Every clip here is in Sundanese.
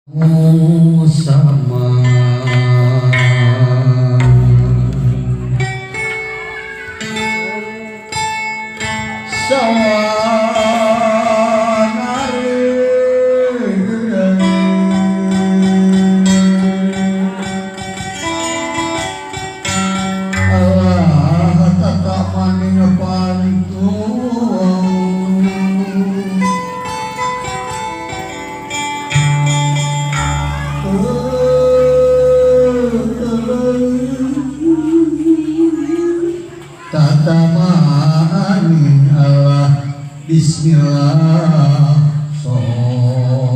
Sama Bismillah sholawat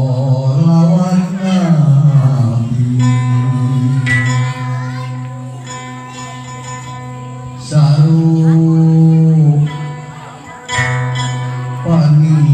Nabi saru pani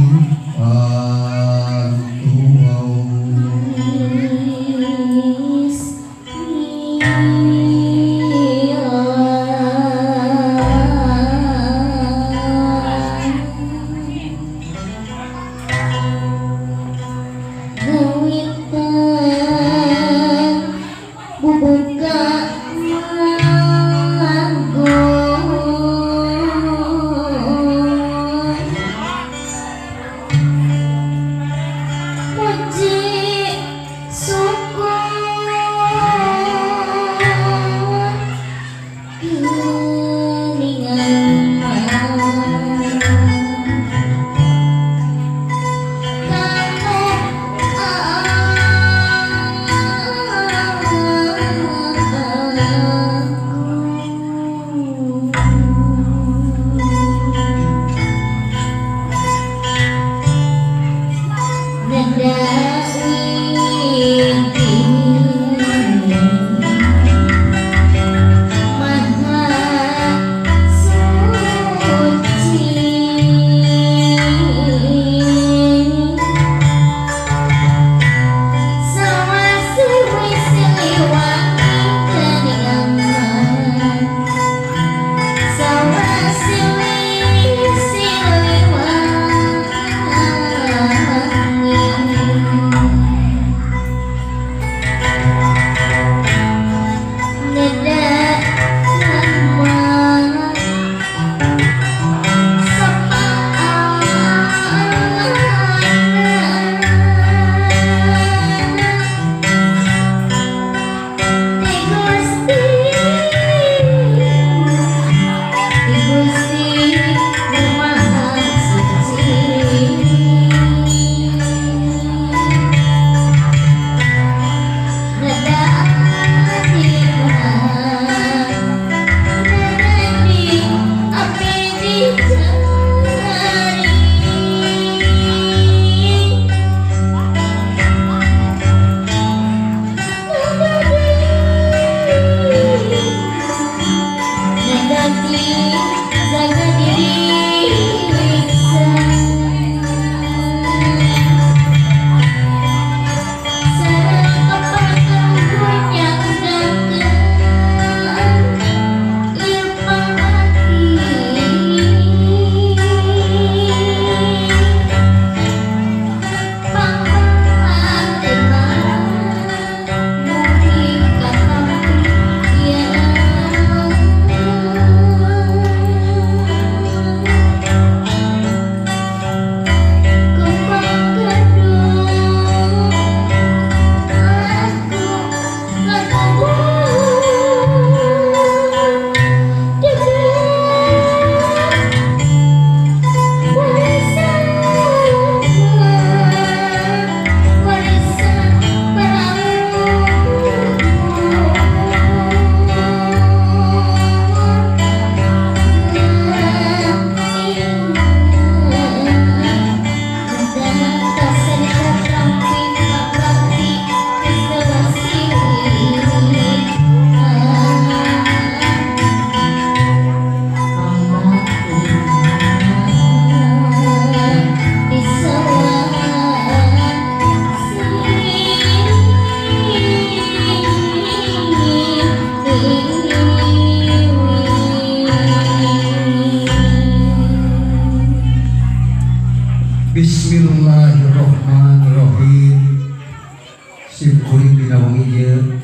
Sim kuring dina wengi ieu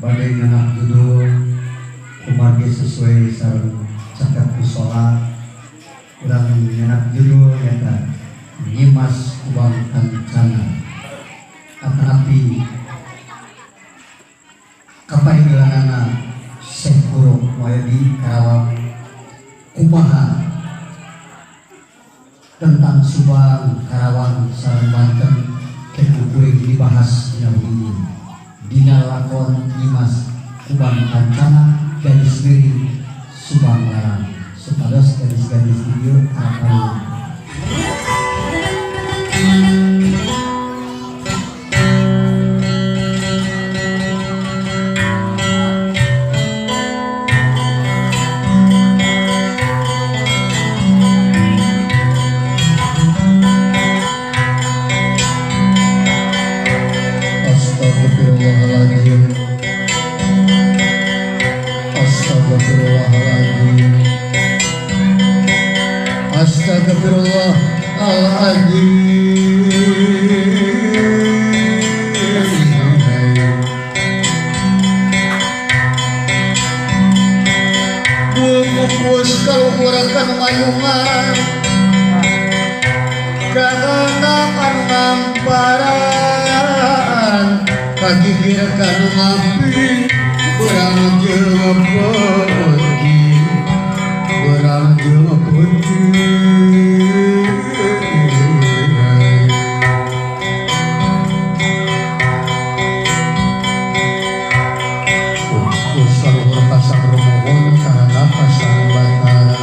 bade ngeunah judul kumargi sesuai sareng caket musala urang ngeunah judul nyaeta Nyimas Kubang Kancana atanapi kaparinggelanana Syekh Quro Muayadi Karawang kumaha tentang Subang Karawang sareng Banten kuring dibahas dina wengi dina lakon Nyimas Kubang Kancana garis miring Subang Larang supados gadis-gadis ieu arapal. Astagfirullahaladzim, astagfirullahaladzim, astagfirullahaladzim. Bungkus kaluhur kanu mayungan karena kanu ngamparan kagigir kanu ngampi berang jelema peuting berang jelema peuting. Bungkus kaluhur pasang rumohon karena pasang batara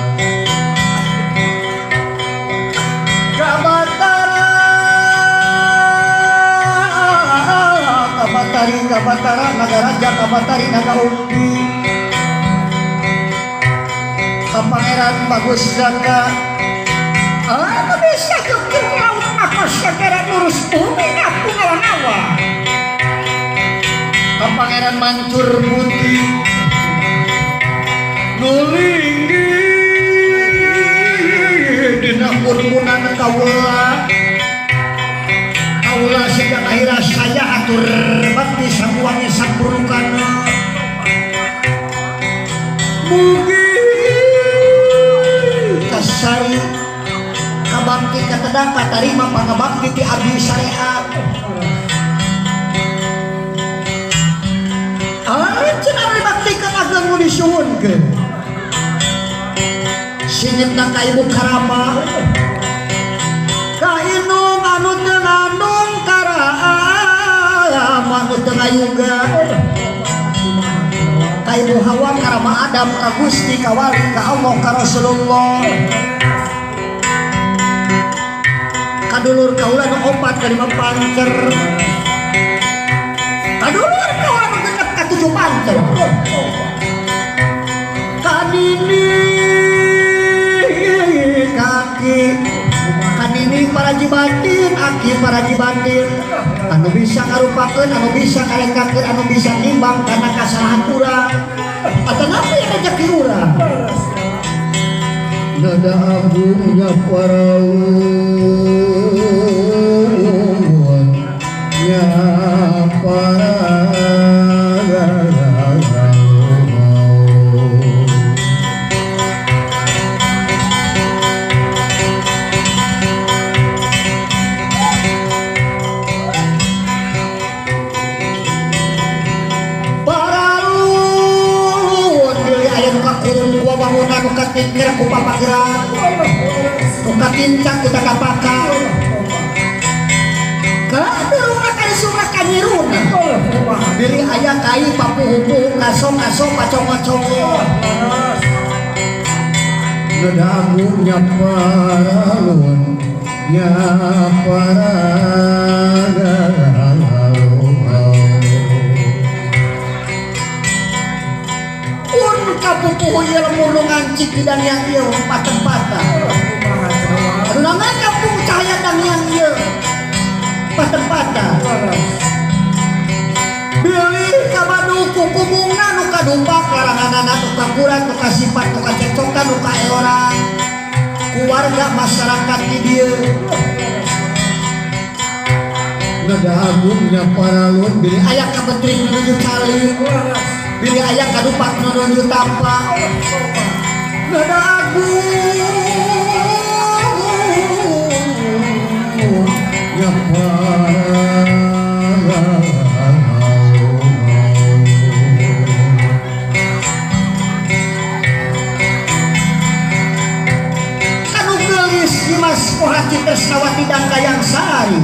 kabatara kabatara nagaraja kabatari naga umpi ka pangeran bagus daka Aku bisa jukir laut maka segera lurus bumi ngaku ngawa-ngawa ka pangeran mancur putih nulinggi dina pun-punan kaula kaula sejak akhirnya saya atur bakti samuangi sampurukana mugi kasari kabakti katedang katarima pangabakti ti abdi syariat. Cenah abdi bakti ka ageng nu disuhunkeun singitna ka ibu karama ka inung anu teu ngandung karama anu teu ngayuga ka ibu Hawa karama Adam ka Gusti ka wali ka Allah ka Rasulullah kadulur kaula nu opat ka lima pancer kadulur kaula nu genep ka tujuh pancer kanini kaki kanini paraji batin aki paraji batin anu bisa ngarupakeun anu bisa ngarengkakeun anu bisa nimbang kana kasalahan urang atanapi rezeki urang. Nada agungnya paraun ya para. Bangunan nu katikir ku papageran nu katincak ku takapaka kadurungna ka disumra ka nyiruna bilih aya kai papuhu-puhu kasong-kasong pacong-pacong Nada agungnya paralun ya paralun kapupuhu ieu lemur nu ngancik di danyang ieu patempatan anu namanya kampung cahaya danyang ieu patempatan bilih kabadu kukumungna nu kadupak laranganana nu kakuran nu kasipat nu kacecokan nu kaeoran ku warga masyarakat di dieu. Nada agungnya paralun bilih aya kabetrik menuju cali bilih aya kadupak menuju tapa nada agungnya paralun kanu geulis Nyimas Kohati Tresnawati Dangkayang Sari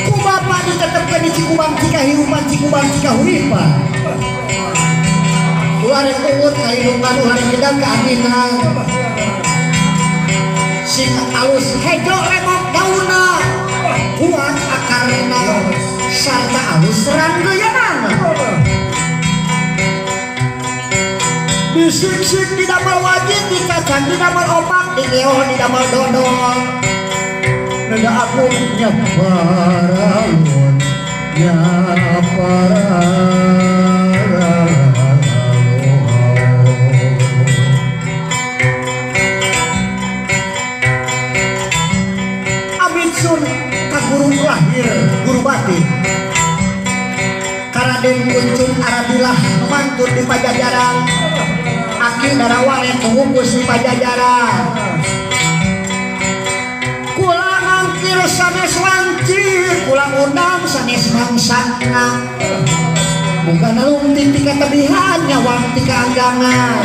ku bapa ditetepkeun di Cikubang Cikahirupan Cikubang Cikahuripan ulah rek ungut kalindungan ulah rek ngedang keaminan sing alus hejo lemok daunna kuat akarna sarta alus ranggeyanana disik-sik didamel wajib dikacang didamel opak digeoh didamel dodol nada agungnya paralun nya paralun Amin sun ka guru lahir guru batin Karaden Kuncung Arabilah mantun di Pajajaran Aki Darawale pengukus di Pajajaran kula ngangkir sanes wanci kula ngundang sanes mangsana muga nalungtik ti katebihan nyawang ti kaanggangan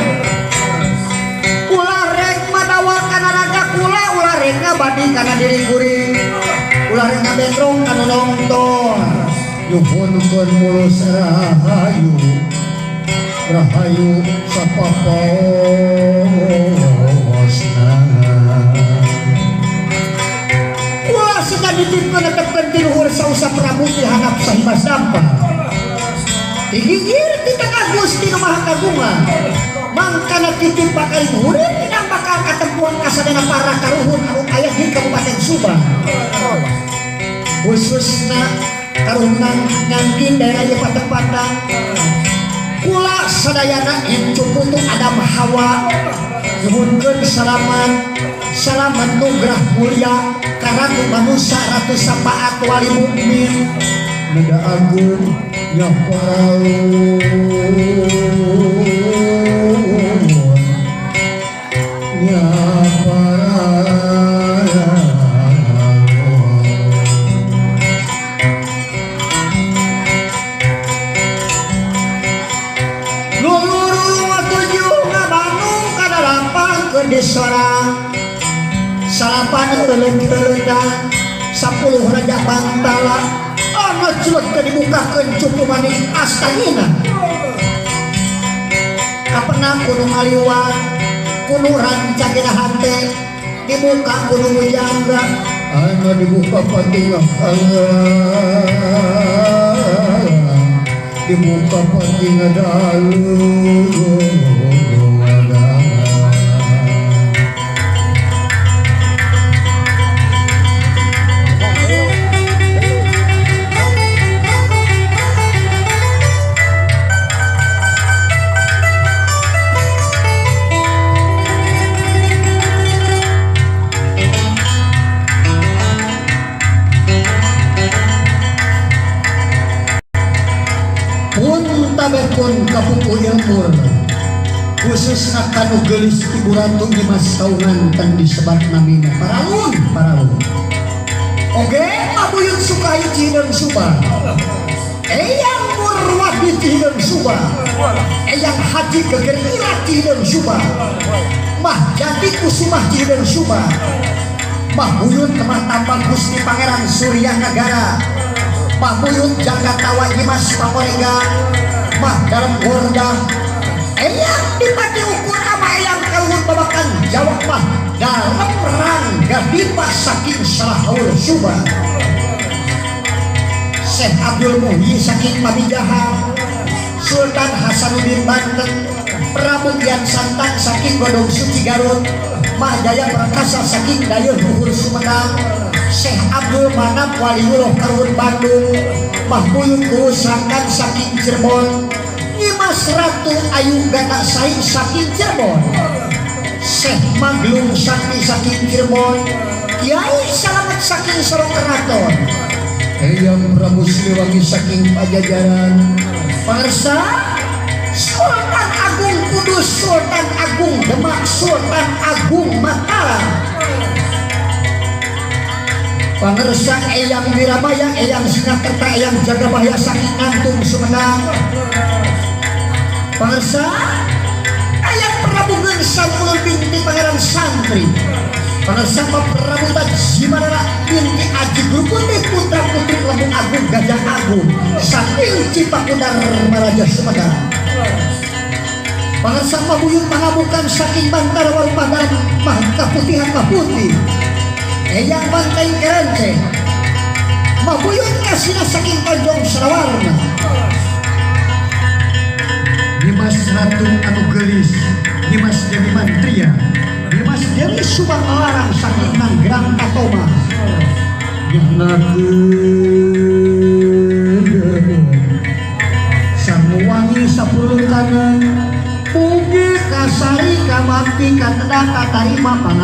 ulah rek madawa kana raga kula ulah rek ngabadi kana diri kuring ulah rek ngabetrong kana nongton nyuhunkeun mulus rahayu rahayu sapapaosna ulah suka dititipkeun netepkeun ti luhur sausa Prabu ti handap sahiba sampa digigir ti tengah Gusti nu Maha Kagungan mangkana titip bakal murid dina bakal katempuan kasadana para karuhun anu aya di Kabupaten Subang khususna karuhunan ngangkin daerah ieu patempatan kula sadayana incu putu Adam Hawa nyuhunkeun salaman salaman nugrah mulia ka Ratu Manusa Ratu Sapaat Wali Mukmin nada agung nya paralun nya paralun luluru tujuh ngabanung kadalapan keur disorang salapan euleun-euleunna 10 raja bantala anu culuk teu dibukakeun cupu manis astangina kapenang kudu ngaliwat kudu rancagina hate dibuka kudu mujangga anu dibuka patingah dibuka patingah dalu pun kapupu ilmur khususna kanu geulis Ibu Ratu Nyimas Kaungan disebat namina paralun paralun oge Mabuyut Sukayu Cihideung Subang Eyang Murwadi Cihideung Subang Eyang Haji Geger Ira Cihideung Subang Mah Jati Kusumah Cihideung Subang Mah Buyut Kemah Tambang Gusti Pangeran Surya Negara Mah Buyut Jakartawa Nyimas Pamorega Mah dalam gorda Eyang dipati ukur ama eyang kaluhur babakan jawab mah dalam rangga dipa saking salah haur Subang Syekh Abdul Muhyi saking Pamijahan Sultan Hasanuddin Banten Prabu Kian Santang saking Godong Suci Garut Mah Jaya Prakasa saking Dayeuh Luhur Sumedang Syekh Abdul Manap Waliullah Karuhun Bandung Mah Buyut Guru Sangkan saking Cirebon Nyimas Ratu Ayu Gata Saing saking Cirebon Syekh Maglung Sakti saking Cirebon, Kiai Salamet saking Solo Keraton, Eyang Prabu Siliwangi saking Pajajaran. Pangersa Sultan Agung Kudus, Sultan Agung Demak, Sultan Agung Mataram. Pangersa Eyang Wirabaya, Eyang Singakerta, Eyang Jagabaya saking Ngantung Sumedang. Pangersa Eyang Prabu Geusan Ulun binti Pangeran Santri. Pangersa Prabu Tajimanara binti Aji Guru Putih putra putri Lembung Agung Gajah Agung saking Cipakudar Maraja Sumedang. Pangersa Mabuyun Pangabukan saking Bantar Warupadar Mahkaputihan Maputi. Eyang Banteng Kerence Mabuyun Kasina saking Tanjung Sarawarna. Nyimas Ratu anu geulis, Nyimas Dewi Mantria, Nyimas Dewi Subang Larang saking Nanggerang Katoma. Samuwangi sapuluh kanan, mugi kasari kamakti katedah katarima pangan.